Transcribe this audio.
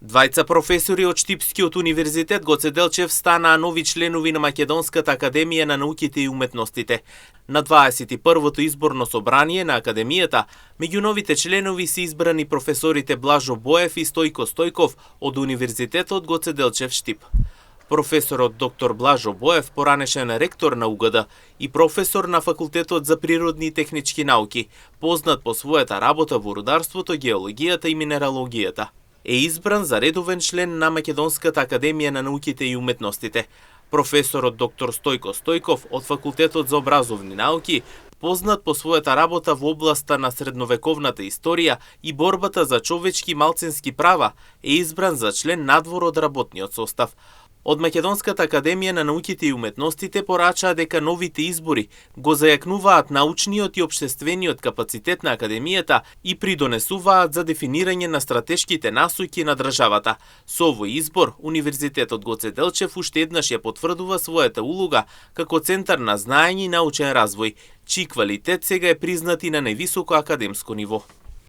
Двајца професори од Штипскиот универзитет Гоце Делчев станаа нови членови на Македонската академија на науките и уметностите. На 21-то изборно собрание на академијата, меѓу новите членови се избрани професорите Блажо Боев и Стојко Стојков од Универзитетот Гоце Делчев Штип. Професорот доктор Блажо Боев, поранешен ректор на УГД и професор на Факултетот за природни и технички науки, познат по својата работа во рударството, геологијата и минералогијата, е избран за редовен член на Македонската академија на науките и уметностите. Професорот доктор Стојко Стојков од Факултетот за образовни науки, познат по својата работа во областа на средновековната историја и борбата за човечки и малцински права, е избран за член надвор од работниот состав. Од Македонската академија на науките и уметностите порачаа дека новите избори го зајакнуваат научниот и општествениот капацитет на академијата и придонесуваат за дефинирање на стратешките насоки на државата. Со овој избор, Универзитетот Гоце Делчев уште еднаш ја потврдува својата улога како центар на знаење и научен развој, чиј квалитет сега е признат и на највисоко академско ниво.